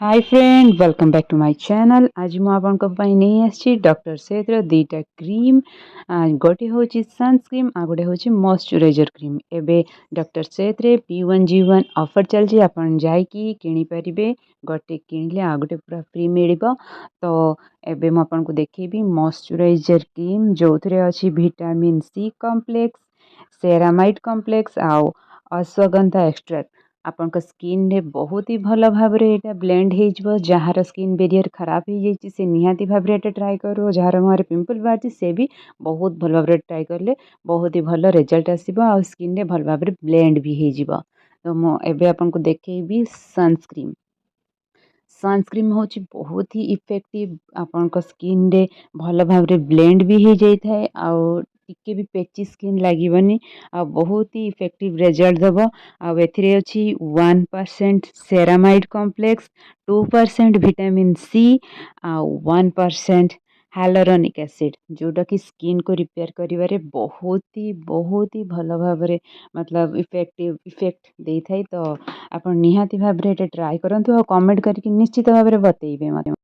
Hi friend, welcome back to my channel. ଆଜି ମୁଁ ଆପଣଙ୍କ ପାଇଁ ନେଇ ଆସିଛି ଡକ୍ଟର ସେଥର ଦୁଇଟା କ୍ରିମ୍। ଗୋଟେ ହେଉଛି ସନସ୍କ୍ରିନ୍, ଆଉ ଗୋଟେ ହେଉଛି ମଶ୍ଚରାଇଜର୍ କ୍ରିମ୍। ଏବେ doctor ସେଥରେ buy one get one offer ଚାଲିଛି। ଆପଣ ଯାଇକି କିଣିପାରିବେ। ଗୋଟେ କିଣିଲେ ଆଉ ଗୋଟେ ପୁରା ଫ୍ରି ମିଳିବ। ତ ଏବେ ମୁଁ ଆପଣଙ୍କୁ ଦେଖେଇବି ମଶ୍ଚରାଇଜର୍ କ୍ରିମ୍, ଯେଉଁଥିରେ ଅଛି vitamin C complex, ceramide complex ଆଉ ଅଶ୍ୱଗନ୍ଧା ଏକ୍ସଟ୍ରାକ୍ଟ। ଆପଣଙ୍କ ସ୍କିନ୍ରେ ବହୁତ ହି ଭଲ ଭାବରେ ଏଇଟା ବ୍ଲେଣ୍ଡ ହେଇଯିବ। ଯାହାର ସ୍କିନ୍ ବେରିୟର୍ ଖରାପ ହେଇଯାଇଛି, ସେ ନିହାତି ଭାବରେ ଏଇଟା ଟ୍ରାଏ କରୁ। ଯାହାର ମୁହଁରେ ପିମ୍ପଲ୍ ବାହାରିଛି, ସେ ବି ବହୁତ ଭଲ ଭାବରେ ଟ୍ରାଏ କଲେ ବହୁତ ହି ଭଲ ରେଜଲ୍ଟ ଆସିବ ଆଉ ସ୍କିନ୍ରେ ଭଲ ଭାବରେ ବ୍ଲେଣ୍ଡ ବି ହେଇଯିବ। ତ ମୁଁ ଏବେ ଆପଣଙ୍କୁ ଦେଖେଇବି ସନସ୍କ୍ରିନ୍। ସନସ୍କ୍ରିନ୍ ହେଉଛି ବହୁତ ହି ଇଫେକ୍ଟିଭ୍। ଆପଣଙ୍କ ସ୍କିନ୍ରେ ଭଲ ଭାବରେ ବ୍ଲେଣ୍ଡ ବି ହେଇଯାଇଥାଏ ଆଉ ଟିକେ ବି ପେଚି ସ୍କିନ୍ ଲାଗିବନି ଆଉ ବହୁତ ହି ଇଫେକ୍ଟିଭ୍ ରେଜଲ୍ଟ ଦେବ। ଆଉ ଏଥିରେ ଅଛି 1% ceramide complex, 2% vitamin C ଆଉ 1% ହାଇଆଲୁରୋନିକ୍ ଏସିଡ଼୍, ଯେଉଁଟାକି ସ୍କିନ୍କୁ ରିପେୟାର କରିବାରେ ବହୁତ ହି ବହୁତ ହି ଭଲ ଭାବରେ ମତଲବ ଇଫେକ୍ଟିଭ୍ ଇଫେକ୍ଟ ଦେଇଥାଏ। ତ ଆପଣ ନିହାତି ଭାବରେ ଏଇଟା ଟ୍ରାଏ କରନ୍ତୁ ଆଉ କମେଣ୍ଟ କରିକି ନିଶ୍ଚିତ ଭାବରେ ବତେଇବେ ମୋତେ।